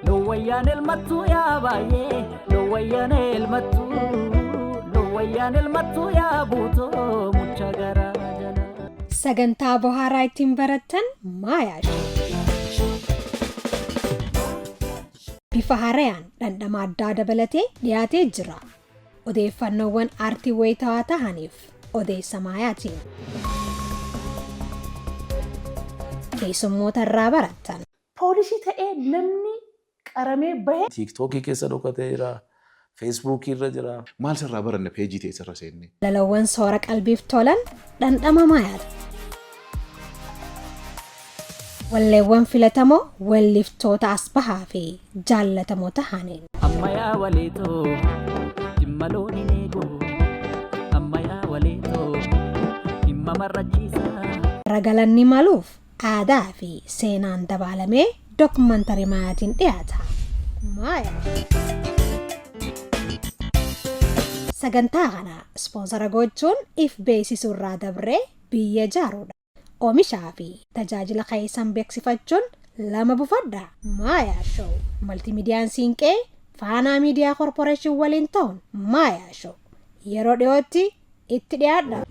Lowwayyaan elmattuu yaa baay'ee lowwayyaan elmattuu lowwayyaan elmattuu yaa buutoo mucha garaa jala. Sagantaa bohaaraa ittiin barattan Maayaa Show. Bifa haarayaan dhandhama addaa dabalatee dhiyaatee jira. Odeeffannoowwan aartii wayitaawaa tahaniif odeessa Maayaatiin. Keessummoota irraa barattan. Poolisii ta'ee namni qaramee bahe. Tiiktookii keessa dhokatee jira. Feesbuukii irra jira. Maal sirraa baranna peejii tee sirra seennee. Walalowwan soora qalbiif tolan dhandhama Maayaati. Walleewwan filatamoo welliftoota as bahaa fi jaallatamoo tahaniin. Amma yaa waleetoo dhimma loon hin eegu amma yaa waleetoo dhimma marrachiisa. Ragalanni maluuf aadaa fi seenaan dabaalamee dokumantarii Maayaatiin dhiyaata. Maayaa. Sagantaa kana ispoonsara gochuun if beeksisuu irraa dabree biyya ijaaruudha. Oomishaa fi tajaajila keessan beeksifachuun lama bufadha. Maayaa Show Maltiimidiyaan Siinqee Faanaa Miidiyaa Korporeeshin waliin ta'uun Maayaa Show yeroo dhiyootti itti dhiyaadha.